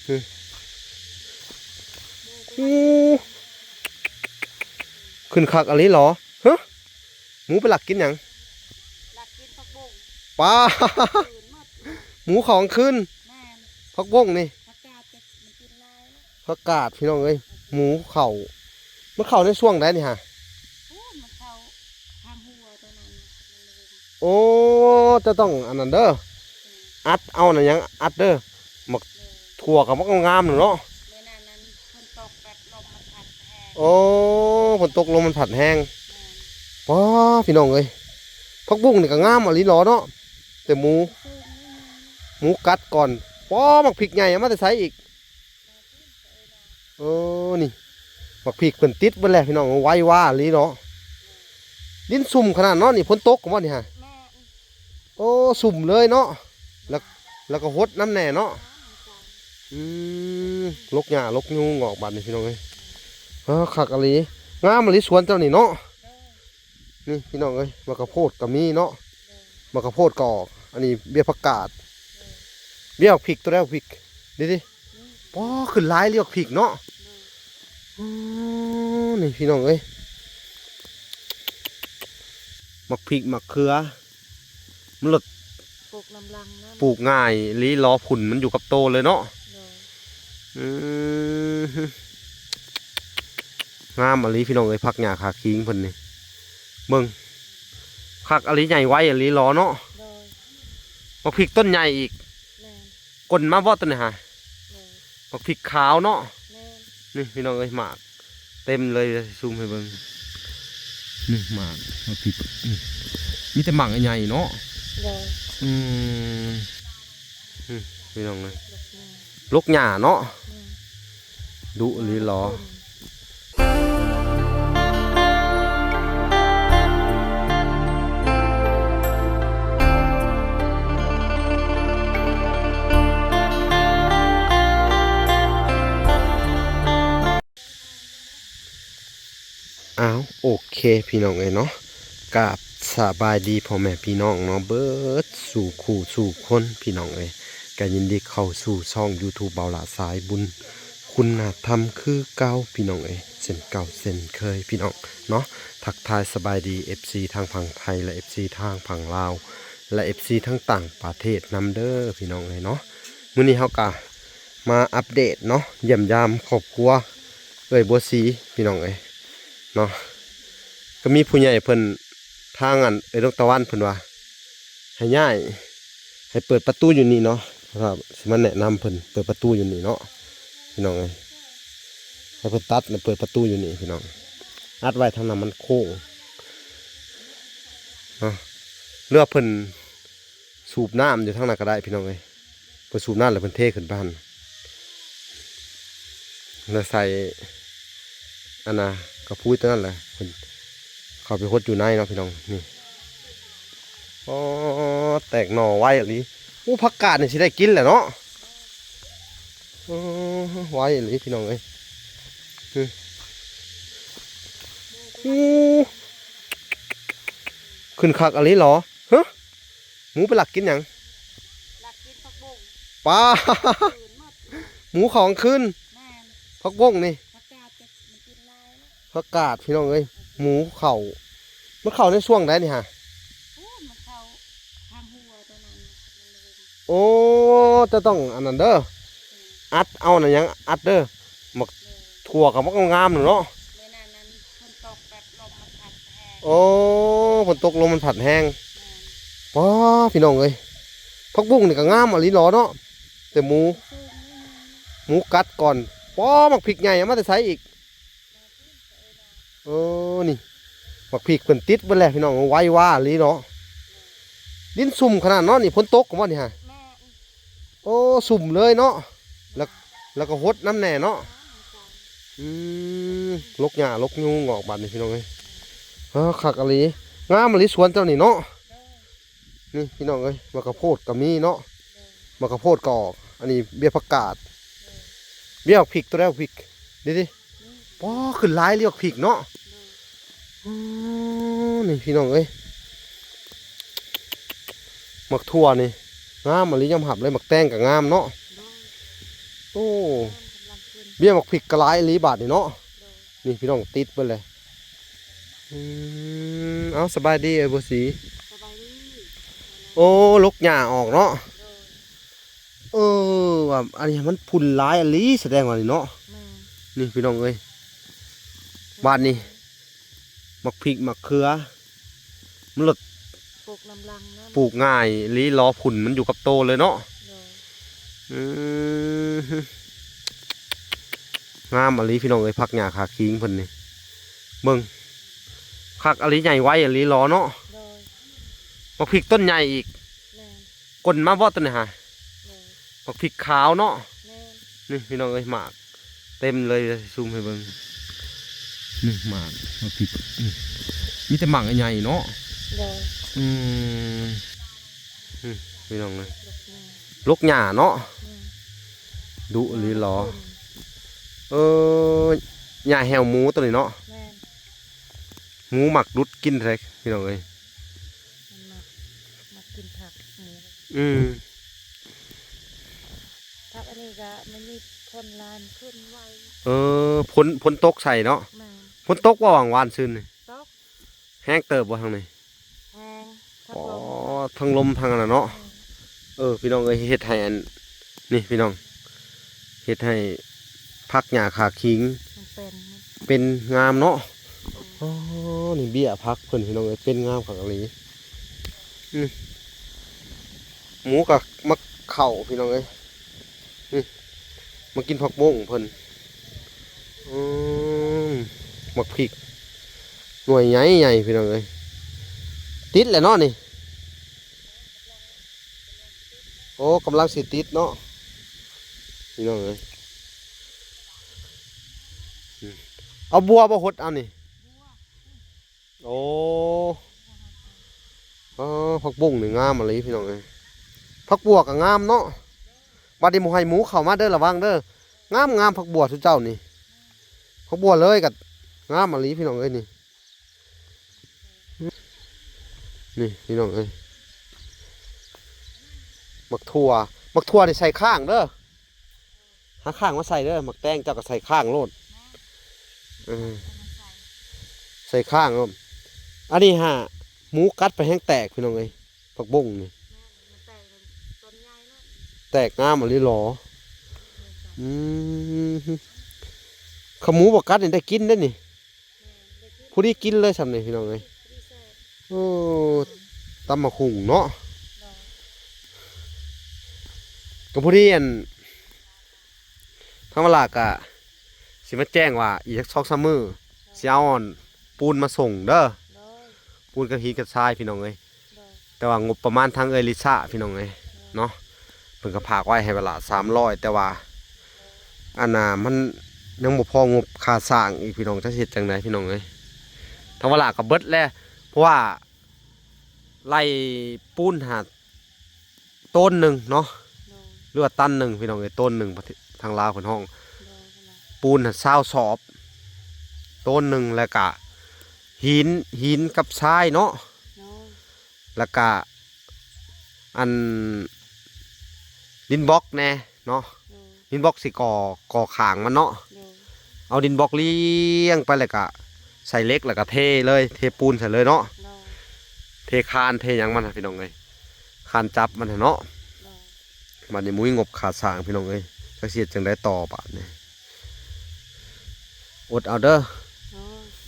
ໂອ້ ຂຶ້ນຄັກອີ່ຫຼີເນາະ. ຮະ ໝູໄປລັກກິນຫຍັງ? ລັກກິນຜັກບົ້ງ. ປ້າ ຄືນໝົດ. ໝູເຂົ້າກາງຄືນ. ແມ່ນ. ຜັກບົ້ງນີ້ ຜັກກາດກໍມັນກິນຫຼາຍ. ຜັກກາດ ພີ່ນ້ອງເອີຍ ໝູເຂົ້າ. ມັນເຂົ້າໃນຊ່ວງໃດນີ້ຫະ? ໂອ້ຍ ມັນເຂົ້າທາງຫົວຕົວນັ້ນນະ. ໂອ້ ເຈົ້າຕ້ອງອັນນັ້ນເດີ ອັດເອົານະ ຫຍັງອັດເດີ. ໝາກຖົ່ວກໍມັນກໍງາມເນາະ. ມື້ນັ້ນນັ້ນຝົນຕົກແບບລົມມັນພັດແຮງ. ໂອ້ ຝົນຕົກລົມມັນພັດແຮງ. ແມ່ນ. ປ້າ ພີ່ນ້ອງເອີຍ ຜັກບຸ້ງນີ້ກໍງາມອີ່ຫຼີເນາະ ແຕ່ໝູ ໝູກັດກ່ອນ. ປ້າ ໝາກພິກໃຫຍ່ເອົາມາແຕ່ໃສອີກ? ເອີ ນີ້ ໝາກພິກເພິ່ນຕິດເບິດແລ້ວພີ່ນ້ອງ ໄວວາອີ່ຫຼີເນາະ. ດິນຊຸ່ມຂະໜາດເນາະ ນີ້ຝົນຕົກບໍ່ນີ້ຫະ? ແມ່ນ. ໂອ້ ຊຸ່ມເລີຍເນາະ. ແລ້ວ ແລ້ວກໍຫົດນຳແດ່ເນາະ. ອືມ ລົກຫຍ້າລົກຍຸງອອກບາດນີ້ພີ່ນ້ອງເອີຍ. ເອີ ຄັກອີ່ຫຼີ ງາມອີ່ຫຼີສວນເຈົ້ານີ້ເນາະ. ນີ້ພີ່ນ້ອງເອີຍ ໝາກກະໂພດກໍມີເນາະ. ໝາກກະໂພດກໍອອກ. ອັນນີ້ເບ້ຍຜັກກາດ. ເບ້ຍບັກພິກ ຕົວໃດບັກພິກ? ນີ້ຕິ. ປ້າ ຂຶ້ນຫຼາຍເລີຍບັກພິກເນາະ. ໂອ້ ນີ້ພີ່ນ້ອງເອີຍ ໝາກພິກໝາກເຂືອ ມັນລົດ ປູກນຳຫຼັງນຳ ປູກງ່າຍອີ່ຫຼີ ລໍພຸ້ນມັນຢູ່ກັບໂຕເລີຍເນາະ. ໂດຍ. ອືມ ງາມອີ່ຫຼີພີ່ນ້ອງເອີຍ ຜັກຫຍ້າຂາຄີງເພິ່ນນີ້ ເບິ່ງ ຄັກອີ່ຫຼີ ໃຫຍ່ໄວອີ່ຫຼີຫຼໍເນາະ. ໂດຍ. ບັກພິກຕົ້ນໃຫຍ່ອີກ. ແມ່ນ. ກົ້ນມາບໍ່ຕົວນີ້ຫະ? ໂດຍ. ບັກພິກຂາວເນາະ. ແມ່ນ. ນີ້ພີ່ນ້ອງເອີຍ ໝາກເຕັມເລີຍ ຊິຊູມໃຫ້ເບິ່ງ. ນີ້ໝາກ ບັກພິກ ນີ້ ມີແຕ່ໝາກໃຫຍ່ໆເນາະ. ໂດຍ. ອືມ ນີ້ພີ່ນ້ອງເອີຍ ລົກຫຍ້າເນາະ. ແມ່ນ. ດຸອີ່ຫຼີຫຼໍ. ອ້າວ ໂອເຄພີ່ນ້ອງເອີຍເນາະ ກາບສະບາຍດີພໍ່ແມ່ພີ່ນ້ອງເນາະ ເບິດສູ່ຄູ່ສູ່ຄົນພີ່ນ້ອງເອີຍ ກະຍິນດີເຂົ້າສູ່ຊ່ອງຢູທູບເບົາຫຼ້າສາຍບຸນ ຄຸນນະທຳຄືເກົ່າພີ່ນ້ອງເອີຍ ເຊັ່ນເກົ່າເຊັ່ນເຄີຍພີ່ນ້ອງເນາະ. ທັກທາຍສະບາຍດີເອັຟຊີທາງຝັ່ງໄທ ແລະ ເອັຟຊີທາງຝັ່ງລາວ ແລະ ເອັຟຊີທາງຕ່າງປະເທດນຳເດີພີ່ນ້ອງເອີຍເນາະ. ມື້ນີ້ເຮົາກະມາອັບເດດເນາະ ຢ້ຽມຢາມຄອບຄົວເອື້ອຍບົວສີພີ່ນ້ອງເອີຍເນາະ. ກໍມີຜູ້ໃຫຍ່ເພິ່ນ ທາງອັນເອື້ອຍນົກຕາວັນເພິ່ນວ່າ ໃຫ້ຍ້າຍ ໃຫ້ເປີດປະຕູຢູ່ນີ້ເນາະ ເພາະວ່າຊິມາແນະນຳເພິ່ນເປີດປະຕູຢູ່ນີ້ເນາະພີ່ນ້ອງເອີຍ. ໃຫ້ເພິ່ນຕັດແລ້ວເປີດປະຕູຢູ່ນີ້ພີ່ນ້ອງ ອັດໄວ້ທາງນັ້ນມັນໂຄ້ງເນາະ ຫຼືວ່າເພິ່ນສູບນ້ຳຢູ່ທາງນັ້ນກໍໄດ້ພີ່ນ້ອງເອີຍ. ເພິ່ນສູບນ້ຳແລ້ວເພິ່ນເທຂຶ້ນໄປຫັ້ນ ແລ້ວໃສ່ອັນນ່າ ກະພຸ້ຍຕົວນັ້ນແຫຼະ ເພິ່ນເຂົ້າໄປຫົດຢູ່ໃນເນາະພີ່ນ້ອງ. ນີ້ ອໍ ແຕກໜໍ່ໄວອີ່ຫຼີ. ໂອ້ ຜັກກາດນີ້ຊິໄດ້ກິນແຫຼະເນາະ. ໂອ້ ໄວອີ່ຫຼີພີ່ນ້ອງເອີຍ. ໂອ້ ຂຶ້ນຄັກອີ່ຫຼີຫຼໍ? ຮະ ໝູໄປລັກກິນຫຍັງ? ລັກກິນຜັກບົ້ງ. ປ້າ ຄືນໝົດ. ໝູເຂົ້າກາງຄືນ. ແມ່ນ. ຜັກບົ້ງນີ້ ຜັກກາດກໍມັນກິນຫຼາຍ. ຜັກກາດພີ່ນ້ອງເອີຍ ໝູເຂົ້າ. ມັນເຂົ້າໃນຊ່ວງໃດນີ້ຫະ? ໂອ້ ມັນເຂົ້າທາງຫົວຕົວນັ້ນນະ. ໂອ້ ເຈົ້າຕ້ອງອັນນັ້ນເດີ ອືມ ອັດເອົານະ ຫຍັງອັດເດີ. ໝາກ ເອີ ຖົ່ວກໍມັນກໍງາມເນາະ. ມື້ນັ້ນນັ້ນຝົນຕົກແບບລົມມັນພັດແຮງ. ໂອ້ ຝົນຕົກລົມມັນພັດແຮງ. ແມ່ນ. ປ້າ ພີ່ນ້ອງເອີຍ ຜັກບຸ້ງນີ້ກໍງາມອີ່ຫຼີຫຼໍເນາະ ແຕ່ໝູ ໝູກັດກ່ອນ. ປ້າ ໝາກພິກໃຫຍ່ເອົາມາແຕ່ໃສອີກ? ເອີ ນີ້ ໝາກພິກເພິ່ນຕິດເບິດແລ້ວພີ່ນ້ອງ ໄວວາອີ່ຫຼີເນາະ. ດິນຊຸ່ມຂະໜາດເນາະ ນີ້ຝົນຕົກບໍ່ນີ້ຫະ? ແມ່ນ. ໂອ້ ຊຸ່ມເລີຍເນາະ ແລ້ວ ແລ້ວກໍຫົດນຳແດ່ເນາະ. ອືມ ລົກຫຍ້າລົກຍຸງອອກບາດນີ້ພີ່ນ້ອງເອີຍ. ເອີ ຄັກອີ່ຫຼີ ງາມອີ່ຫຼີສວນເຈົ້ານີ້ເນາະ. ນີ້ພີ່ນ້ອງເອີຍ ໝາກກະໂພດກໍມີເນາະ ໝາກກະໂພດກໍອອກ. ອັນນີ້ເບ້ຍຜັກກາດ ເບ້ຍຜັກພິກ ຕົວໃດຜັກພິກ? ນີ້ຕິ. ປ້າ ຂຶ້ນຫຼາຍເລີຍຜັກພິກເນາະ. ອໍ ນີ້ພີ່ນ້ອງເອີຍ ໝາກຖົ່ວນີ້ງາມອີ່ຫຼີ ຍອມຮັບເລີຍ. ໝາກແຕງກໍງາມເນາະ. ໂອ້ ເບ້ຍໝາກພິກກໍຫຼາຍອີ່ຫຼີບາດນີ້ເນາະ. ນີ້ພີ່ນ້ອງ ຕິດເບິດເລີຍ. ອືມ ເອົ້າ ສະບາຍດີເອື້ອຍບົວສີ. ສະບາຍດີ. ໂອ້ ຫຼົກຫຍ້າອອກເນາະ. ເອີ ວ່າອັນນີ້ມັນຝຸ່ນຫຼາຍອີ່ຫຼີ ສະແດງວ່ານີ້ເນາະ. ແມ່ນ. ນີ້ພີ່ນ້ອງເອີຍ ບາດນີ້ ໝາກພິກໝາກເຂືອ ມັນລົດ ປູກນຳຫຼັງນຳ ປູກງ່າຍອີ່ຫຼີ ລໍຝຸ່ນມັນຢູ່ກັບໂຕເລີຍເນາະ. ໂດຍ. ອືມ ງາມອີ່ຫຼີພີ່ນ້ອງເອີຍ ຜັກຫຍ້າຂາຄີງເພິ່ນນີ້ ເບິ່ງ ຄັກອີ່ຫຼີ ໃຫຍ່ໄວອີ່ຫຼີ ລໍເນາະ. ໂດຍ. ໝາກພິກຕົ້ນໃຫຍ່ອີກ. ແມ່ນ. ກົ້ນມາບໍ່ຕົວນີ້ຫາ? ໂດຍ. ໝາກພິກຂາວເນາະ. ແມ່ນ. ນີ້ພີ່ນ້ອງເອີຍ ໝາກເຕັມເລີຍ ຊິຊູມໃຫ້ເບິ່ງ. ນີ້ໝາກ ໝາກພິກ ນີ້ ມີແຕ່ໝາກໃຫຍ່ໆເນາະ. ໂດຍ. ອືມ ນີ້ພີ່ນ້ອງເອີຍ ຫຼົກຫຍ້າ ຫຼົກຫຍ້າເນາະ. ແມ່ນ. ດຸອີ່ຫຼີຫຼໍ. ເອີ ຫຍ້າແຫ້ວໝູຕົວນີ້ເນາະ. ແມ່ນ. ໝູມັກດຸດກິນແທ້ພີ່ນ້ອງເອີຍ. ມັນມັກ ມັກກິນຜັກໝູ. ອືມ ຜັກອັນນີ້ກະມັນມີຜົນຫຼາຍ ມັນຂຶ້ນໄວ. ເອີ ຝົນ ຝົນຕົກໃສ່ເນາະ. ແມ່ນ. ຝົນຕົກບໍ່ຫວ່າງວານຊືນນີ້? ຕົກ. ແຮງເຕີບບໍ່ທາງນີ້? ແຮງ. ອໍ ທັງລົມທັງອັນນັ້ນເນາະ. ແມ່ນ. ເອີ ພີ່ນ້ອງເອີຍ ເຮັດໃຫ້ອັນ ນີ້ພີ່ນ້ອງ ເຮັດໃຫ້ຜັກຫຍ້າຂາຄີງ ມັນເປັນ ເປັນງາມເນາະ. ແມ່ນ. ອໍ ນີ້ເບ້ຍຜັກເພິ່ນພີ່ນ້ອງເອີຍ ເປັນງາມຄັກອີ່ຫຼີ. ອືມ ໝູກໍມາເຂົ້າພີ່ນ້ອງເອີຍ. ນີ້ ມາກິນຜັກບົ້ງເພິ່ນ. ອືມ ໝາກພິກໜ່ວຍໃຫຍ່ໆ ພີ່ນ້ອງເອີຍ ຕິດແລ້ວເນາະນີ້. ໂອ້ ກຳລັງຊິຕິດເນາະ ພີ່ນ້ອງເອີຍ. ອືມ ເອົາບົວບໍ່ຫົດເອົານີ້? ໂອ້ ອໍ ຜັກບຸ້ງນີ້ງາມອີ່ຫຼີພີ່ນ້ອງເອີຍ ຜັກບົວກໍງາມເນາະ. ບັດນີ້ບໍ່ໃຫ້ໝູເຂົ້າມາເດີ ລະວັງເດີ. ງາມໆ ຜັກບົວຊຸເຈົ້ານີ້ ຜັກບົວເລີຍກໍງາມອີ່ຫຼີພີ່ນ້ອງເອີຍ. ນີ້ ນີ້ພີ່ນ້ອງເອີຍ ໝາກຖົ່ວ ໝາກຖົ່ວນີ້ໃສ່ຄ້າງເດີ. ຫາຄ້າງມາໃສ່ເດີ ໝາກແຕງເຈົ້າກໍໃສ່ຄ້າງໂລດ. ເອີ ໃສ່ຄ້າງໂລດ. ອັນນີ້ຫາໝູກັດໄປແຮງແຕກພີ່ນ້ອງເອີຍ ຜັກບົ້ງນີ້. ແມ່ນ ມັນແຕກ ມັນຕົ້ນໃຫຍ່ເນາະ ແຕກງາມອີ່ຫຼີຫຼໍ. ອືມ ຄັນໝູບໍ່ກັດນີ້ໄດ້ກິນເດ້ນີ້. ພໍດີກິນເລີຍຊ່ຳນີ້ພີ່ນ້ອງເອີຍ. ໂອ້ ຕຳໝາກຫຸ່ງເນາະ. ໂດຍ. ກໍພໍດີ ອັນ ທາງວາລາກະຊິມາແຈ້ງວ່າອີກຈັກສອງສາມມື້ ໂດຍ ຊິເອົາ ອັນ ປູນມາສົ່ງເດີ. ໂດຍ. ປູນກັບຫີນກັບຊາຍພີ່ນ້ອງເອີຍ. ໂດຍ. ແຕ່ວ່າງົບປະມານທາງເອື້ອຍລິຊາພີ່ນ້ອງເອີຍ ໂດຍ ເນາະ ເພິ່ນກໍຝາກໄວ້ໃຫ້ວາລາສາມຮ້ອຍ ແຕ່ວ່າ ອັນນ່າ ມັນຍັງບໍ່ພໍງົບຄ່າສ້າງອີກພີ່ນ້ອງ ຈັກຊິເຮັດຈັ່ງໃດພີ່ນ້ອງເອີຍ. ທາງວາລາກໍເບິດແລ້ວ ເພາະວ່າໄລ່ປູນຫາໂຕນໜຶ່ງເນາະ ໂດຍ ຫຼືວ່າຕັນໜຶ່ງພີ່ນ້ອງເອີຍ ໂຕນໜຶ່ງ ປະເທດ ທາງລາວເພິ່ນຮ້ອງ. ໂດຍ. ປູນຫາຊາວສອບ ໂຕນໜຶ່ງ ແລ້ວກະຫີນ ຫີນກັບຊາຍເນາະ. ໂດຍ. ແລ້ວກະ ອັນ ດິນບລັອກແດ່ເນາະ. ໂດຍ. ດິນບລັອກຊິກໍ່ ກໍ່ຂ້າງມັນເນາະ. ໂດຍ. ເອົາດິນບລັອກລຽງໄປ ແລ້ວກະໃສ່ເຫຼັກ ແລ້ວກະເທເລີຍ ເທປູນໃສ່ເລີຍເນາະ. ໂດຍ. ເທຄານເທຫຍັງມັນຫັ້ນພີ່ນ້ອງເອີຍ ຄານຈັບມັນຫັ້ນເນາະ. ໂດຍ. ບັດນີ້ບໍ່ມີງົບຄ່າສ້າງພີ່ນ້ອງເອີຍ ຈັກຊິເຮັດຈັ່ງໃດຕໍ່ບາດນີ້. ອົດເອົາເດີ. ໂດຍ.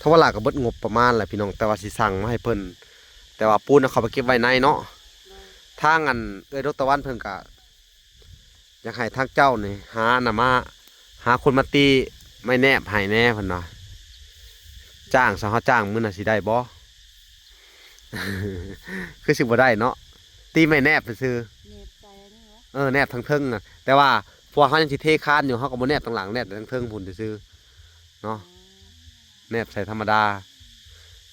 ທາງວາລາກໍເບິດງົບປະມານແຫຼະພີ່ນ້ອງ ແຕ່ວ່າຊິສັ່ງມາໃຫ້ເພິ່ນ ແຕ່ວ່າປູນເອົາເຂົ້າໄປເກັບໄວ້ໃນເນາະ. ໂດຍ. ທາງອັນເອື້ອຍດົກຕາວັນເພິ່ນກະຢາກໃຫ້ທາງເຈົ້ານີ້ຫານະມາ ຫາຄົນມາຕີໄມ້ແນບໃຫ້ແດ່ເພິ່ນວ່າ. ຈ້າງ ຊະ ເຮົາຈ້າງມື້ນະຊິໄດ້ບໍ່? ຄືຊິບໍ່ໄດ້ເນາະ ຕີໄມ້ແນບຊື່ໆ. ແນບໃສ່ອັນນີ້ຫວະ? ເອີ ແນບທາງເທິງນະ ແຕ່ວ່າພວກເຮົາຍັງຊິເທຄານຢູ່ ເຮົາກໍບໍ່ແນບທາງຫຼັງ ແນບແຕ່ທາງເທິງພຸ້ນຊື່ໆເນາະ. ອໍ. ແນບໃສ່ທຳມະດາ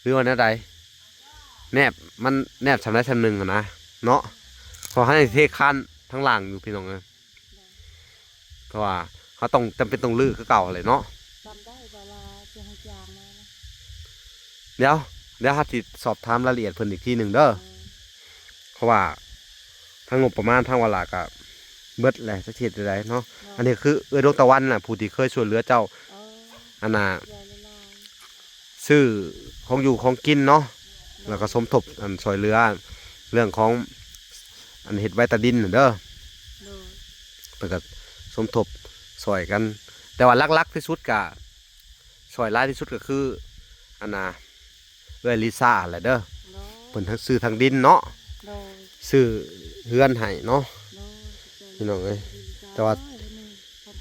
ຫຼືວ່າແນວໃດ? ແນບ ມັນແນບສ່ຳໃດສ່ຳໜຶ່ງຫັ້ນນະເນາະ ເພາະເຮົາຍັງຊິເທຄານທາງຫຼັງຢູ່ພີ່ນ້ອງເອີຍ. ໂດຍ. ເພາະວ່າເຮົາຕ້ອງ ຈຳເປັນຕ້ອງຮື້ຄືເກົ່າຫັ້ນແຫຼະເນາະ. ຈຳໄດ້ ແຕ່ວ່າຊິໃຫ້ຈ້າງມານະ. ດຽວ ດຽວເຮົາຊິສອບຖາມລາຍລະອຽດເພິ່ນອີກທີໜຶ່ງເດີ. ໂດຍ. ເພາະວ່າທາງງົບປະມານທາງວາລາກະ ເບິດແຫຼະ ຈັກຊິເຮັດແນວໃດເນາະ. ໂດຍ ອັນນີ້ຄືເອື້ອຍດວງຕາວັນນະ ຜູ້ທີ່ເຄີຍຊ່ວຍເຫຼືອເຈົ້າ ເອີ ອັນນ່າ ເຫຼືອຫຼາຍໆ ຊື້ຂອງຢູ່ຂອງກິນເນາະ ໂດຍ ແລ້ວກໍສົມທົບ ອັນ ຊ່ວຍເຫຼືອເລື່ອງຂອງ ອັນ ເຮັດໄວຕາດິນຫັ້ນເດີ. ໂດຍ ເພິ່ນກໍສົມທົບຊ່ອຍກັນ ແຕ່ວ່າຫຼັກໆທີ່ສຸດກໍຊ່ອຍຫຼາຍທີ່ສຸດກໍຄື ອັນນ່າ ເອື້ອຍລິຊາຫັ້ນແຫຼະເດີ. ໂດຍ ເພິ່ນທັງຊື້ທັງດິນເນາະ ໂດຍ ຊື້ເຮືອນໃຫ້ເນາະ ໂດຍ ພີ່ນ້ອງເອີຍ. ແຕ່ວ່າ ໂດຍ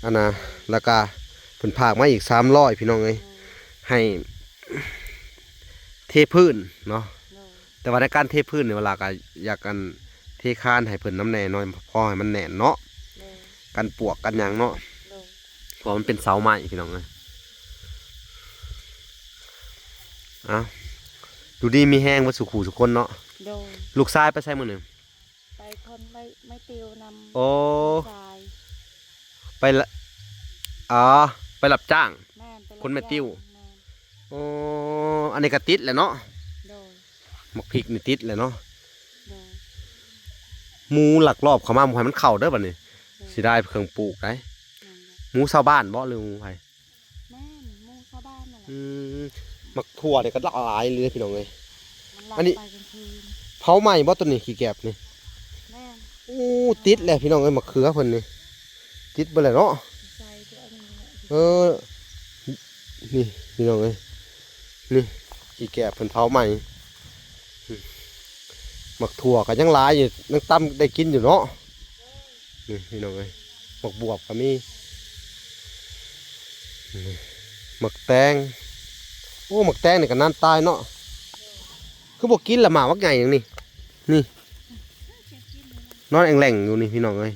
ອັນນ່າ ແລ້ວກະເພິ່ນຝາກມາອີກສາມຮ້ອຍ ພີ່ນ້ອງເອີຍ ໂດຍ ໃຫ້ເທພື້ນເນາະ. ໂດຍ ແຕ່ວ່າໃນການເທພື້ນນີ້ ເວລາກໍຢາກ ອັນ ເທຄານໃຫ້ເພິ່ນນຳແດ່ເນາະ ພໍໃຫ້ມັນແໜ້ນເນາະ ໂດຍ ກັນປວກກັນຫຍັງເນາະ ໂດຍ ເພາະວ່າມັນເປັນເສົາໄມ້ ພີ່ນ້ອງເອີຍ. ເອົ້າ ຢູ່ດີມີແຮງເບິດສູ່ຄູ່ສູ່ຄົນເນາະ. ໂດຍ ລູກຊາຍໄປໃສມື້ນີ້? ໄປຄອນໄມ້ ໄມ້ຕິວນຳ ໂອ້ ຊາຍ ໄປລະ ອໍ ໄປຮັບຈ້າງ ແມ່ນ ໄປຮັບ ຄົນແມ່ຕິວ ຈ້າງ ແມ່ນ. ໂອ້ ອັນນີ້ກໍຕິດແຫຼະເນາະ ໂດຍ ໝາກພິກນີ້ຕິດແຫຼະເນາະ ໂດຍ ໝູລັກລອບເຂົ້າມາ ບໍ່ໃຫ້ມັນເຂົ້າເດີບັດນີ້ ໂດຍ ເສຍດາຍເຄື່ອງປູກໄດ໋. ແມ່ນແຫຼະ ໝູຊາວບ້ານບໍ ຫຼືໝູໃຜ? ແມ່ນ ໝູຊາວບ້ານນັ້ນແຫຼະ. ອືມ ໝາກຖົ່ວນີ້ກໍຫຼາຍເລີຍ ພີ່ນ້ອງເອີຍ. ມັນລັກ ອັນນີ້ ໄປກາງຄືນ ເຜົາໄໝ້ບໍ່ຕົວນີ້ ຂີ້ແກບນີ້? ແມ່ນ ໂອ້ ຕິດແຫຼະ ພີ່ນ້ອງເອີຍ ໝາກເຂືອເພິ່ນນີ້ ຕິດເບິດແຫຼະເນາະ. ໃສ່ຕົວນີ້ແຫຼະ ເອີ ນີ້ ພີ່ນ້ອງເອີຍ ນີ້ ຂີ້ແກບເພິ່ນເຜົາໄໝ້. ໝາກຖົ່ວກໍຍັງຫຼາຍຢູ່ ຍັງຕຳໄດ້ກິນຢູ່ເນາະ. ນີ້ພີ່ນ້ອງເອີຍ ໝາກບວບກໍມີ ນີ້ ໝາກແຕງ. ໂອ້ ໝາກແຕງນີ້ກໍນານຕາຍເນາະ ຄືບໍ່ກິນລະ ໝາກບັກໃຫຍ່ຫຍັງນີ້ ນີ້ ນອນແອ່ງແລ່ງຢູ່ນີ້ ພີ່ນ້ອງເອີຍ.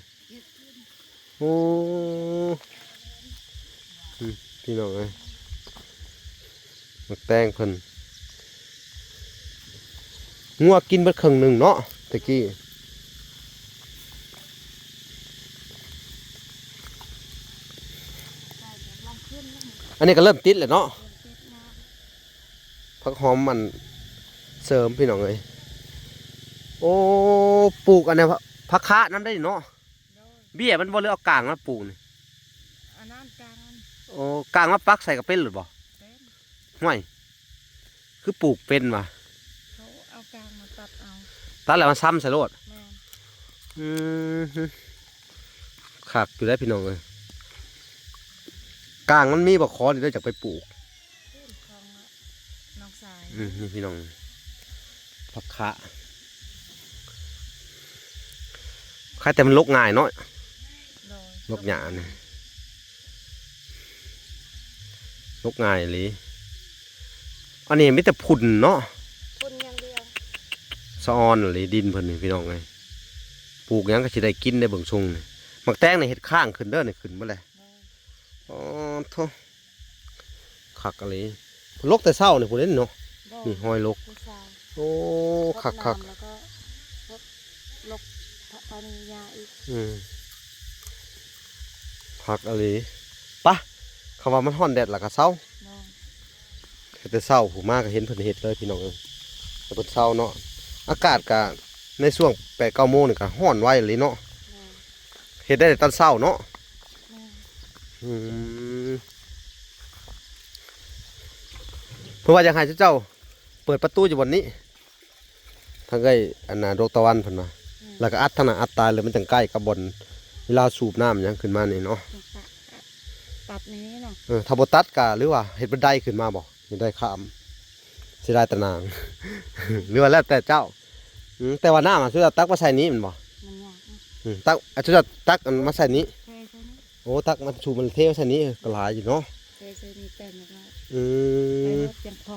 ໂອ້ ອືມ ພີ່ນ້ອງເອີຍ ໝາກແຕງເພິ່ນ ງົວກິນເບິດເຄິ່ງໜຶ່ງເນາະແຕ່ກີ້. ອັນນີ້ກໍເລີ່ມຕິດແລ້ວເນາະ ເລີ່ມຕິດງາມ. ຜັກຫອມ ອັນ ເສີມ ພີ່ນ້ອງເອີຍ. ໂອ້ ປູກອັນນີ້ ຜັກຄະນຳໄດ້ເນາະ. ໂດຍ ເບ້ຍມັນບໍ່ ຫຼືເອົາກາງມາປູກນີ້? ອັນນັ້ນກາງມັນ. ໂອ້ ກາງມາປັກໃສ່ກໍເປັນໂລດບໍ່? ເປັນ. ຫ້ວຍ ຄືປູກເປັນວະ? ເຂົາເອົາກາງມາຕັດເອົາ ຕັດແລ້ວມາຊຳໃສ່ໂລດ. ແມ່ນ. ອືມ ຄັກຢູ່ເດ້ພີ່ນ້ອງເອີຍ ກາງມັນມີບໍ່? ຂໍນີ້ເດີ ຢາກໄປປູກ. ຂອງນ້ອງຊາຍ. ອືມ ນີ້ພີ່ນ້ອງ ຜັກຄະ ຄາແຕ່ມັນລົກງ່າຍເນາະ. ໂດຍ ລົກຫຍ້ານີ້ ລົກງ່າຍອີ່ຫຼີ. ອັນນີ້ມີແຕ່ຝຸ່ນເນາະ ຝຸ່ນຢ່າງດຽວ ສະອອນອີ່ຫຼີດິນເພິ່ນນີ້ ພີ່ນ້ອງເອີຍ. ປູກຫຍັງກໍຊິໄດ້ກິນໄດ້ເບິ່ງຊົງນີ້. ໝາກແຕງນີ້ເຮັດຄ້າງຂຶ້ນເດີ ນີ້ຂຶ້ນເບິດແລ້ວ. ໂດຍ ອໍ ໂທ້ ຄັກອີ່ຫຼີ ລົກແຕ່ເຊົ້ານີ້ພຸ້ນເດ້ເນາະ. ໂດຍ ນີ້ຮອຍລົກ ແຕ່ເຊົ້າ. ໂອ້ ຄັກໆ ລົດນ້ຳແລ້ວກໍລົກ ລົກພະ ພະນີຍາອີກ. ອືມ ຄັກອີ່ຫຼີ. ປະ ເຂົາວ່າມັນຮ້ອນແດດແລ້ວກໍເຊົາ. ໂດຍ ແຕ່ເຊົ້າພຸ້ນມາກໍເຫັນເພິ່ນເຮັດເລີຍ ພີ່ນ້ອງເອີຍ ແຕ່ເພິ່ນເຊົາເນາະ. ອາກາດກໍໃນຊ່ວງແປດເກົ້າໂມງນີ້ກໍຮ້ອນໄວອີ່ຫຼີເນາະ. ໂດຍ ເຮັດໄດ້ແຕ່ຕອນເຊົ້າເນາະ. ແມ່ນ. ອືມ ເພິ່ນວ່າຢາກໃຫ້ເຈົ້າເປີດປະຕູຢູ່ບ່ອນນີ້ ທາງເອື້ອຍ ອັນນ່າ ດວງຕາວັນເພິ່ນວ່າ. ແມ່ນ. ແລ້ວກໍອັດທາງໜ້າອັດຕາເລີຍ ມັນຈັ່ງໃກ້ກັບບ່ອນເວລາສູບນ້ຳຫຍັງຂຶ້ນມານີ້ເນາະ. ຕັດ ຕັດນີ້ເນາະ. ເອີ ຖ້າບໍ່ຕັດກໍ ຫຼືວ່າເຮັດບັນໄດຂຶ້ນມາບໍ່? ຍັງໄດ້ຂ້າມ ເສຍດາຍຕານາງ ຫຼືວ່າແລ້ວແຕ່ເຈົ້າ. ອືມ ແຕ່ວ່ານ້ຳອະ ຊຸດຕັກມາໃສ່ນີ້ແມ່ນບໍ່? ມັນຍາກນະ. ອືມ ຕັກ ອະ ຊຸດຕັກອັນມາໃສ່ນີ້. ເທໃສ່ນີ້. ໂອ້ ຕັກມາ ຊຸມັນເທມາໃສ່ນີ້ ເອີ ກໍຫຼາຍຢູ່ເນາະ. ເທໃສ່ນີ້ເຕັມແລ້ວກໍ ອືມ ໃສ່ລົດຈັ່ງພໍ.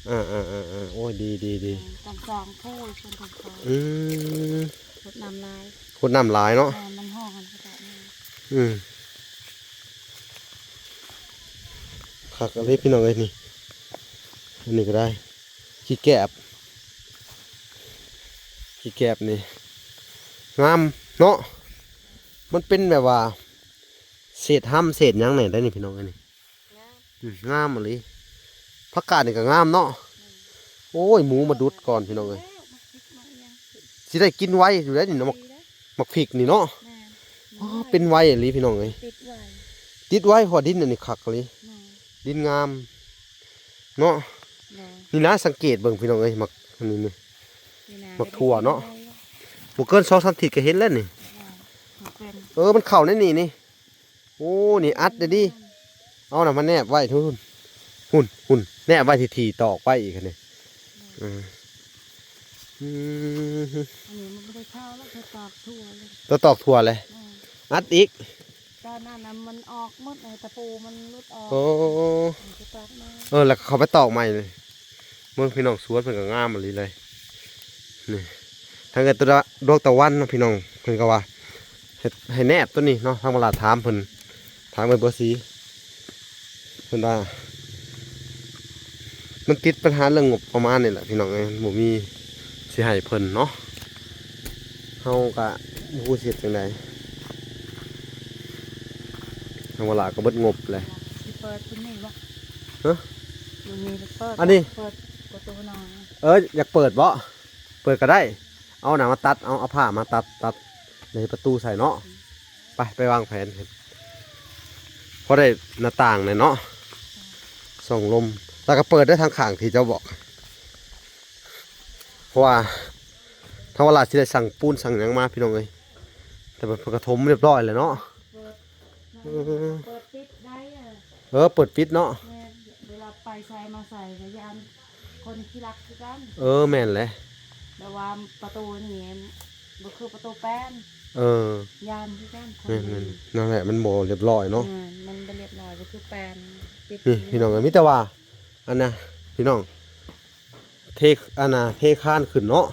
ອາໆໆໆ ໂອ້ຍ ດີໆໆ ເອີ ຕ້ອງສອງຜູ້ຄົນຈັ່ງພໍ. ອືມ ຫົດນ້ຳຫຼາຍ ຫົດນ້ຳຫຼາຍເນາະ. ແມ່ນ ມັນຮ້ອນຄືກັນ. ອືມ ຄັກອີ່ຫຼີພີ່ນ້ອງເອີຍ ນີ້ ອັນນີ້ກໍໄດ້ ຂີ້ແກບ ຂີ້ແກບນີ້ງາມເນາະ. ມັນເປັນແບບວ່າເສດຮຳເສດຫຍັງແດ່ໄດ໋ນີ້ພີ່ນ້ອງເອີຍ ນີ້. ງາມ. ອືມ ງາມອີ່ຫຼີ. ຜັກກາດນີ້ກໍງາມເນາະ. ແມ່ນ. ໂອ້ຍ ໝູມາດຸດກ່ອນພີ່ນ້ອງເອີຍ. ແລ້ວໝາກພິກໝາກຫຍັງ ຊິໄດ້ກິນໄວຢູ່ໄດ໋ນີ້ເນາະ ໝາກ ໝາກພິກນີ້ເນາະ. ແມ່ນ. ອໍ ເປັນໄວອີ່ຫຼີພີ່ນ້ອງເອີຍ ຕິດໄວ ຕິດໄວ ເພາະວ່າດິນອັນນີ້ຄັກອີ່ຫຼີ ແມ່ນ ດິນງາມເນາະ. ໂດຍ ນີ້ນະ ສັງເກດເບິ່ງພີ່ນ້ອງເອີຍ ໝາກອັນນີ້ນີ້ ນີ້ນະ ໝາກຖົ່ວເນາະ ບໍ່ເກີນສອງສາມທິດກໍເຫັນແລ້ວນີ້. ແມ່ນ ເອີ ມັນເຂົ້າໃນນີ້ນີ້. ໂອ້ ນີ້ອັດໄດ້ດີ ເອົານະມາແນບໄວ້ພຸ້ນ ພຸ້ນ ພຸ້ນ ແນບໄວ້ຖີ່ໆ ຕອກໄປອີກຫັ້ນນີ້. ອືມ ອືມ ອັນນີ້ມັນບໍ່ໄດ້ເຂົ້າແລ້ວ ຕົວຕອກຖົ່ວເລີຍ ຕົວຕອກຖົ່ວເລີຍ. ແມ່ນ ອັດອີກ ຕອນນັ້ນນະມັນອອກໝົດ ຕະປູມັນຫຼຸດອອກ. ໂອ້ ມັນຊິຕອກໃໝ່ ເອີ ແລ້ວກໍເຂົ້າໄປຕອກໃໝ່ເລີຍ. ເບິ່ງພີ່ນ້ອງ ສວນເພິ່ນກໍງາມອີ່ຫຼີເລີຍ. ນີ້ ທາງເອື້ອຍດວງຕາວັນເນາະພີ່ນ້ອງ ເພິ່ນກໍວ່າເຮັດໃຫ້ແນບຕົວນີ້ເນາະ. ທາງບັກຫຼ້າຖາມເພິ່ນ ທາງເອື້ອຍບົວສີ ເພິ່ນວ່າ ມັນຕິດບັນຫາເລື່ອງງົບປະມານນີ້ແຫຼະພີ່ນ້ອງເອີຍ ບໍ່ມີຊິໃຫ້ເພິ່ນເນາະ. ເຮົາກະບໍ່ຮູ້ຊິເຮັດຈັ່ງໃດ ທາງບັກຫຼ້າກໍເບິດງົບແຫຼະ. ຊິເປີດຕົວນີ້ບໍ່? ຮະ? ຕົວນີ້ເປີດ ອັນນີ້ ເປີດປະຕູນ້ອຍ. ເອີ ຢາກເປີດບໍ່? ເປີດກໍໄດ້ ເອົາໜ້າມາຕັດ ເອົາ ເອົາຜ້າມາຕັດ ຕັດ ແລ້ວເຮັດປະຕູໃສ່ເນາະ. ໄປ ໄປວາງແຜນ ພໍໄດ້ໜ້າຕ່າງແດ່ເນາະ ຊ່ອງລົມ ແລ້ວກໍເປີດໄດ້ທາງຂ້າງທີ່ເຈົ້າບອກ ເພາະວ່າທາງວັດລາດຊິໄດ້ສັ່ງປູນສັ່ງຫຍັງມາພີ່ນ້ອງເອີຍ ແຕ່ເພິ່ນກໍຖົມຮຽບຮ້ອຍແລ້ວເນາະ. ເປີດ ເອີ ເປີດປິດໄດ້ອະ. ເອີ ເປີດປິດເນາະ. ແມ່ນ ເວລາໄປໃສມາໃສກໍຢ້ານຄົນຂີ້ລັກຄືກັນ. ເອີ ແມ່ນແຫຼະ ແບບວ່າປະຕູນີ້ບໍ່ຄືປະຕູແປ້ນ. ເອີ ຢ້ານຄືກັນຄົນ. ແມ່ນໆ ນັ້ນແຫຼະ ມັນບໍ່ຮຽບຮ້ອຍເນາະ. ແມ່ນ ມັນບໍ່ຮຽບຮ້ອຍ ບໍ່ຄືແປ້ນປິດ. ນີ້ພີ່ນ້ອງເອີຍ ມີແຕ່ວ່າ ອັນນະ ພີ່ນ້ອງ ເທ ອັນນະ ເທຄານຂຶ້ນເນາະ.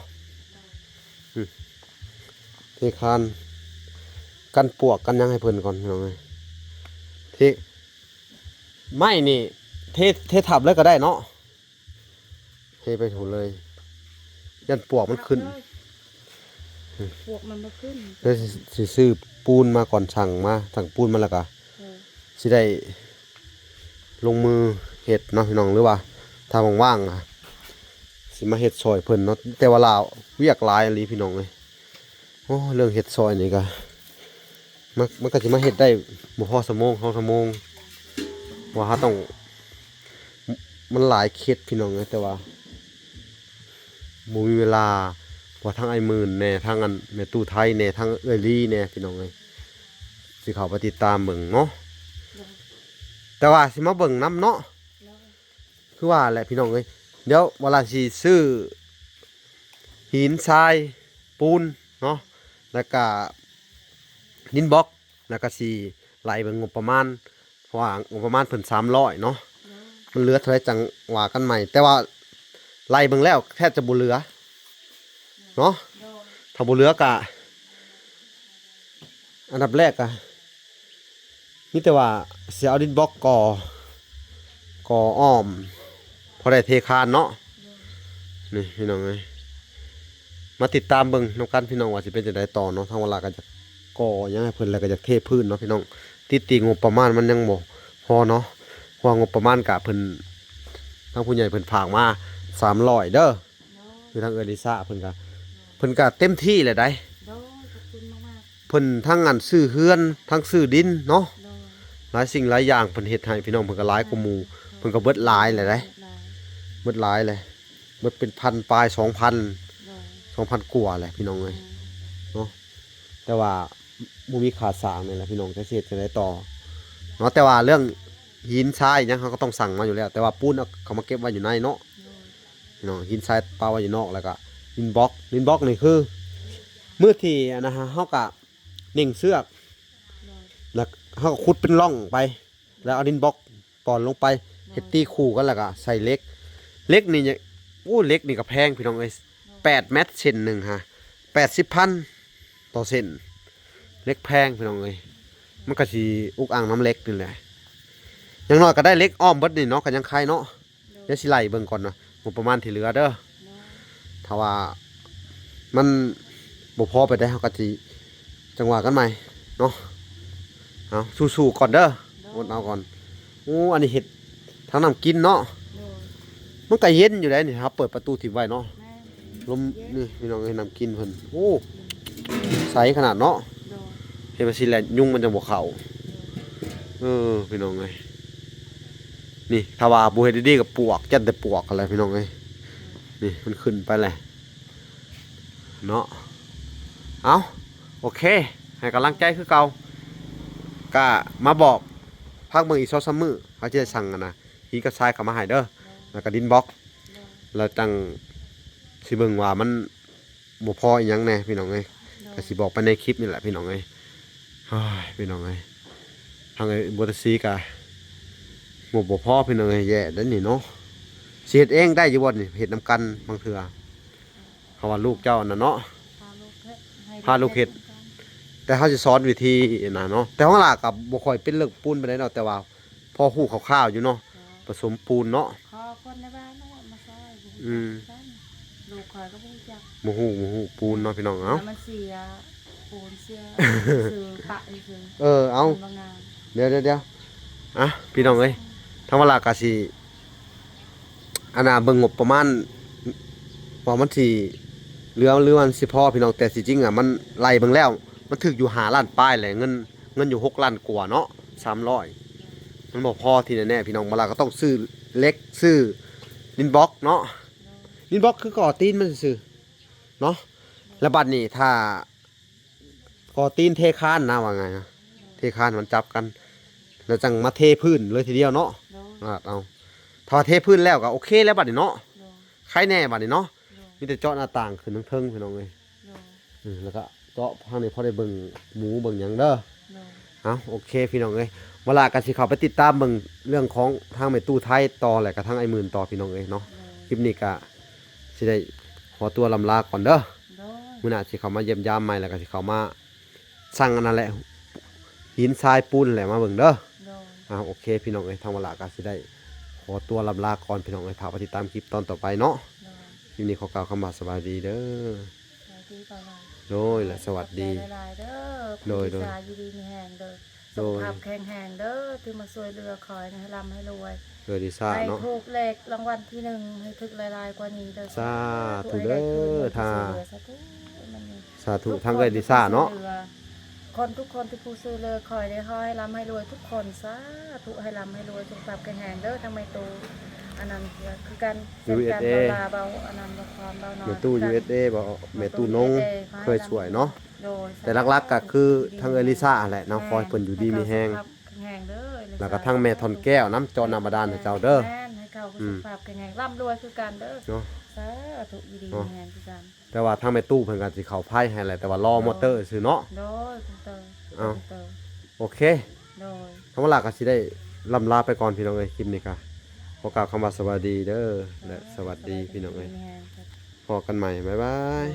ອືມ ເທຄານ ກັນປວກກັນຫຍັງໃຫ້ເພິ່ນກ່ອນພີ່ນ້ອງເອີຍ. ເທ ໄມ້ນີ້ ເທ ເທທັບເລີຍກໍໄດ້ເນາະ ເທໄປໂຖເລີຍ ຢ້ານປວກມັນຂຶ້ນ. ປວກມັນບໍ່ຂຶ້ນ ແລ້ວຊິ ຊິຊື້ປູນມາກ່ອນ ສັ່ງມາ ສັ່ງປູນມາແລ້ວກະ ເອີ ຊິໄດ້ລົງມືເຮັດເນາະພີ່ນ້ອງ ຫຼືວ່າຖ້າວ່າງໆ ຊິມາເຮັດຊ່ອຍເພິ່ນເນາະ. ແຕ່ວ່າລາວວຽກຫຼາຍອີ່ຫຼີພີ່ນ້ອງເອີຍ. ໂອ້ ເລື່ອງເຮັດຊ່ອຍນີ້ກະ ມັນ ມັນກໍຊິມາເຮັດໄດ້ບໍ່ພໍຊົ່ວໂມງ ສອງຊົ່ວໂມງ ເພາະວ່າເຮົາຕ້ອງ ມັນຫຼາຍເຂດພີ່ນ້ອງເອີຍ ແຕ່ວ່າບໍ່ມີເວລາ ເພາະວ່າທັງອ້າຍໝື່ນແດ່ ທັງອັນແມ່ຕູ້ໄທແດ່ ທັງເອື້ອຍລີແດ່ພີ່ນ້ອງເອີຍ ຊິເຂົ້າໄປຕິດຕາມເບິ່ງເນາະ. ໂດຍ ແຕ່ວ່າຊິມາເບິ່ງນຳເນາະ. ໂດຍ ຄືວ່າແຫຼະພີ່ນ້ອງເອີຍ ດຽວວາລາຊິຊື້ຫີນຊາຍ ປູນເນາະ ແລ້ວກະດິນບລັອກ ແລ້ວກະຊິໄລ່ເບິ່ງງົບປະມານ ເພາະວ່າງົບປະມານເພິ່ນສາມຮ້ອຍເນາະ. ໂດຍ ມັນເຫຼືອເທົ່າໃດຈັ່ງວ່າກັນໃໝ່ ແຕ່ວ່າໄລ່ເບິ່ງແລ້ວແທບຈະບໍ່ເຫຼືອເນາະ. ໂດຍ ຖ້າບໍ່ເຫຼືອກະ ອັນດັບແລກກະ ມີແຕ່ວ່າຊິເອົາດິນບລັອກກໍ່ ກໍ່ອ້ອມ ພໍໄດ້ເທຄານເນາະ. ໂດຍ ນີ້ພີ່ນ້ອງເອີຍ ມາຕິດຕາມເບິ່ງນຳກັນພີ່ນ້ອງວ່າຊິເປັນຈັ່ງໃດຕໍ່ເນາະ. ທາງວາລາກໍຢາກກໍ່ຫຍັງໃຫ້ເພິ່ນ ແລ້ວກໍຢາກເທພື້ນເນາະພີ່ນ້ອງ. ຕິດຕີງົບປະມານມັນຍັງບໍ່ພໍເນາະ ເພາະວ່າງົບປະມານກະເພິ່ນ ທາງຜູ້ໃຫຍ່ເພິ່ນຝາກມາສາມຮ້ອຍເດີ. ໂດຍ ຄືທາງເອື້ອຍລິຊາເພິ່ນກະ ເພິ່ນກະເຕັມທີ່ແຫຼະໃດ໋. ໂດຍ ຂອບຄຸນມາກໆ ເພິ່ນທັງອັນຊື້ເຮືອນ ທັງຊື້ດິນເນາະ. ໂດຍ ຫຼາຍສິ່ງຫຼາຍຢ່າງເພິ່ນເຮັດໃຫ້ພີ່ນ້ອງ ເພິ່ນກໍຫຼາຍກວ່າໝູ່. ໂດຍ ເພິ່ນກໍເບິດຫຼາຍແຫຼະໃດ໋ ເບິດຫຼາຍແຫຼະ ເບິດເປັນພັນປາຍ ສອງພັນ ໂດຍ ສອງພັນກວ່າແຫຼະພີ່ນ້ອງເອີຍ ແມ່ນ ເນາະ. ແຕ່ວ່າບໍ່ມີຄ່າສ້າງນີ້ແຫຼະພີ່ນ້ອງ ຈະເຮັດຈັ່ງໃດຕໍ່ເນາະ. ແຕ່ວ່າເລື່ອງຫີນຊາຍຫຍັງ ເຮົາກໍຕ້ອງສັ່ງມາຢູ່ແລ້ວ ແຕ່ວ່າປູນເອົາເຂົ້າມາເກັບໄວ້ຢູ່ໃນເນາະ. ໂດຍ ພີ່ນ້ອງ ຫີນຊາຍປະໄວ້ຢູ່ນອກ ແລ້ວກະດິນບລັອກ ດິນບລັອກນີ້ຄື ມື້ທີ່ອັນນະ ເຮົາກະເໜັງເຊືອກ ໂດຍ ແລ້ວເຮົາກໍຂຸດເປັນຮ່ອງໄປ ແລ້ວເອົາດິນບລັອກປ່ອນລົງໄປ ໂດຍ ເຮັດຕີຄູ່ກັນ ແລ້ວກະໃສ່ເຫຼັກ ເຫຼັກນີ້ ໂອ້ ເຫຼັກນີ້ກໍແພງພີ່ນ້ອງເອີຍ. ໂດຍ ແປດແມັດເສັ້ນໜຶ່ງຫາ ແປດສິບພັນຕໍ່ເສັ້ນ ເຫຼັກແພງພີ່ນ້ອງເອີຍ. ມັນກໍຊິອຸກອັ່ງນຳເຫຼັກນີ້ແຫຼະ ຢ່າງໜ້ອຍກໍໄດ້ເຫຼັກອ້ອມເບິດນີ້ເນາະ ກໍຍັງໄຄເນາະ. ໂດຍ ດຽວຊິໄລ່ເບິ່ງກ່ອນເນາະ ງົບປະມານທີ່ເຫຼືອເດີ. ໂດຍ ຖ້າວ່າມັນບໍ່ພໍປານໃດ ເຮົາກໍຊິຈັ່ງວ່າກັນໃໝ່ເນາະ. ເອົາ ສູ້ໆກ່ອນເດີ. ໂດຍ ອົດເອົາກ່ອນ. ໂອ້ ອັນນີ້ເຮັດຖັງນ້ຳກິນເນາະ. ໂດຍ ມັນກໍເຢັນຢູ່ໃດ໋ນີ້ ເຮົາເປີດປະຕູຖິ້ມໄວ້ເນາະ. ແມ່ນ ລົມ ເຢັນ ນີ້ພີ່ນ້ອງເອີຍ ນ້ຳກິນເພິ່ນ ໂອ້ ໃສຂະໜາດເນາະ. ໂດຍ ເຮັດຈັ່ງຊີ້ແຫຼະ ຍຸງມັນຈັ່ງບໍ່ເຂົ້າ. ເອີ ພີ່ນ້ອງເອີຍ ນີ້ ຖ້າວ່າບໍ່ເຮັດດີໆກໍປວກ ຢ້ານແຕ່ປວກຫັ້ນແຫຼະ ພີ່ນ້ອງເອີຍ. ນີ້ ມັນຂຶ້ນໄປແຫຼະເນາະ. ເອົາ ໂອເຄ ໃຫ້ກຳລັງໃຈຄືເກົ່າ ກະມາບອກພັກເບິ່ງອີກສອງສາມມື້ ເຮົາຈະໄດ້ສັ່ງອັນນະ ຫີນກັບຊາຍເຂົ້າມາໃຫ້ເດີ ແລ້ວກໍດິນບລັອກ ແລ້ວຈັ່ງຊິເບິ່ງວ່າມັນ ບໍ່ພໍອີ່ຫຍັງແດ່ພີ່ນ້ອງເອີຍ. ໂດຍ ກໍຊິບອກໄປໃນຄລິບນີ້ແຫຼະພີ່ນ້ອງເອີຍ. ໂອ້ຍ ພີ່ນ້ອງເອີຍ ທາງເອື້ອຍບົວຕາສີກໍງົບບໍ່ພໍພີ່ນ້ອງເອີຍ ແຍ່ເດ້ນີ້ເນາະ. ຊິເຮັດເອງໄດ້ຢູ່ບໍ່ນີ້ ເຮັດນຳກັນບາງເທື່ອ ເພາະວ່າລູກເຈົ້າອັນນັ້ນເນາະ ພາລູກເຮັດ ພາລູກເຮັດ ແຕ່ເຮົາຊິສອນວິທີນະເນາະ. ແຕ່ຂອງຫຼ້າກໍບໍ່ຄ່ອຍເປັນເລື່ອງປູນປານໃດເນາະ ແຕ່ວ່າ ພໍຮູ້ຄ່າວໆຢູ່ເນາະ ເຈົ້າ ປະສົມປູນເນາະ. ຂໍຄົນໃນບ້ານນັ້ນແຫຼະມາຊ່ອຍ ບໍ່ຮູ້ ອືມ ຈັກຄືກັນ ລູກຂ້ອຍກໍບໍ່ຮູ້ຈັກ ບໍ່ຮູ້ ບໍ່ຮູ້ປູນເນາະ ເອີ ພີ່ນ້ອງ. ເອົາ ແລ້ວມັນເສຍ ປູນເສຍ ຊື່ປະຊື່ ເອີ ເອົາ ມັນບໍ່ງາມ. ດຽວໆໆ ອ່ະ ພີ່ນ້ອງເອີຍ ທາງວາລາກະຊິ ອັນນ່າ ເບິ່ງງົບປະມານ ວ່າມັນຊິເຫຼືອ ຫຼືວ່າມັນຊິພໍພີ່ນ້ອງ. ແຕ່ທີ່ຈິງອະ ມັນໄລ່ເບິ່ງແລ້ວ ມັນຖືກຢູ່ຫ້າລ້ານປາຍແຫຼະ ເງິນ ເງິນຢູ່ຫົກລ້ານກວ່າເນາະ ສາມຮ້ອຍ ມັນບໍ່ພໍທີ່ແນ່ໆພີ່ນ້ອງ. ວາລາກໍຕ້ອງຊື້ເຫຼັກ ຊື້ດິນບລັອກເນາະ ດິນບລັອກຄືກໍ່ຕີນມັນຊື່ໆເນາະ. ແລ້ວບັດນີ້ຖ້າ ກໍ່ຕີນເທຄານນະ ວ່າໄງນະ ເທຄານໃຫ້ມັນຈັບກັນ ແລ້ວຈັ່ງມາເທພື້ນເລີຍທີດຽວເນາະ. ໂດຍ ອາດເອົາ ຖ້າວ່າເທພື້ນແລ້ວກໍໂອເຄແລ້ວບັດນີ້ເນາະ ໂດຍ ໄຄແນ່ບັດນີ້ເນາະ. ໂດຍ ມີແຕ່ເຈາະໜ້າຕ່າງຂຶ້ນເທິງໆ ພີ່ນ້ອງເອີຍ. ໂດຍ ອືມ ແລ້ວກໍເຈາະທາງນີ້ພໍໄດ້ເບິ່ງໝູເບິ່ງຫຍັງເດີ. ໂດຍ ເອົາ ໂອເຄ ພີ່ນ້ອງເອີຍ ວາລາກໍຊິເຂົ້າໄປຕິດຕາມເບິ່ງເລື່ອງຂອງທາງແມ່ຕູ້ໄທຕໍ່ ແລ້ວກໍທາງອ້າຍໝື່ນຕໍ່ ພີ່ນ້ອງເອີຍເນາະ. ໂດຍ ຄລິບນີ້ກໍຊິໄດ້ຂໍຕົວລ່ຳລາກ່ອນເດີ. ໂດຍ ມື້ໜ້າຊິເຂົ້າມາຢ້ຽມຢາມໃໝ່ ແລ້ວກໍຊິເຂົ້າມາ ສັ່ງອັນນັ້ນແຫຼະ ຫີນຊາຍປູນແຫຼະ ມາເບິ່ງເດີ. ໂດຍ ອ່າ ໂອເຄ ພີ່ນ້ອງເອີຍ ທາງວາລາກໍຊິໄດ້ຂໍຕົວລ່ຳລາກ່ອນ ພີ່ນ້ອງເອີຍ. ຖ້າໄປຕິດຕາມຄລິບຕອນຕໍ່ໄປເນາະ. ໂດຍ ຄລິບນີ້ຂໍກ່າວຄຳວ່າສະບາຍດີເດີ. ສະບາຍດີ ໂດຍ ແລະ ສະຫວັດດີ ຂອບໃຈຫຼາຍໆເດີ. ໂດຍ ໂດຍ ຢູ່ດີມີແຮງເດີ ສຸຂະພາບແຂງແຮງເດີ ທີ່ມາຊ່ວຍເຫຼືອຂ້ອຍໃຫ້ລ່ຳໃຫ້ລວຍ. ເອີ ລິຊາເນາະ ໃຫ້ຖືກເລກລາງວັນທີໜຶ່ງ ໃຫ້ຖືກຫຼາຍໆກວ່ານີ້ເດີ. ສາທຸເດີ ສາທຸ ທາງເອື້ອຍລິຊາເນາະ ຄົນທຸກຄົນທີ່ຜູ້ຊ່ວຍເຫຼືອຂ້ອຍໄດ້ ຂໍໃຫ້ລ່ຳໃຫ້ລວຍທຸກຄົນ. ສາທຸ ໃຫ້ລ່ຳໃຫ້ລວຍ ສຸຂະພາບແຂງແຮງເດີ. ທາງແມ່ຕູ້ອັນນັ້ນກໍຄືກັນ ເຊັ່ນກັນ ເວົ້າລາວ ເວົ້າອັນນັ້ນ ເວົ້າຄວາມ ເວົ້ານ້ອຍ ແມ່ຕູ້ ຢູເອສເອ ບໍ່ ແມ່ຕູ້ນົງ ເຄີຍຊ່ວຍເນາະ. ໂດຍ ແຕ່ຫຼັກໆກໍຄືທາງເອື້ອຍລິຊາຫັ້ນແຫຼະເນາະ ຂໍໃຫ້ເພິ່ນຢູ່ດີມີແຮງ ສຸຂະພາບແຂງແຮງເດີ. ແລ້ວກໍທາງແມ່ທ່ອນແກ້ວນຳ ເຈາະນ້ຳບາດານໃຫ້ເຈົ້າເດີ. ແມ່ນ ໃຫ້ເຂົາສຸຂະພາບແຂງແຮງ ລ່ຳລວຍຄືກັນເດີເນາະ. ສາທຸ ຢູ່ດີມີແຮງຄືກັນ. ແຕ່ວ່າທາງແມ່ຕູ້ເພິ່ນກໍຊິເຂົ້າໄຟໃຫ້ແຫຼະ ແຕ່ວ່າລໍມໍເຕີຊື່ເນາະ. ໂດຍ ມໍເຕີ ເອົາ ເຕີ ໂອເຄ ໂດຍ ທາງວາລາກໍຊິໄດ້ລ່ຳລາໄປກ່ອນ ພີ່ນ້ອງເອີຍ. ຄລິບນີ້ກໍຂໍກ່າວຄຳວ່າສະບາຍດີເດີ ແລະ ສະຫວັດດີ ພີ່ນ້ອງເອີຍ. ພໍ້ກັນໃໝ່ ບາຍບາຍ.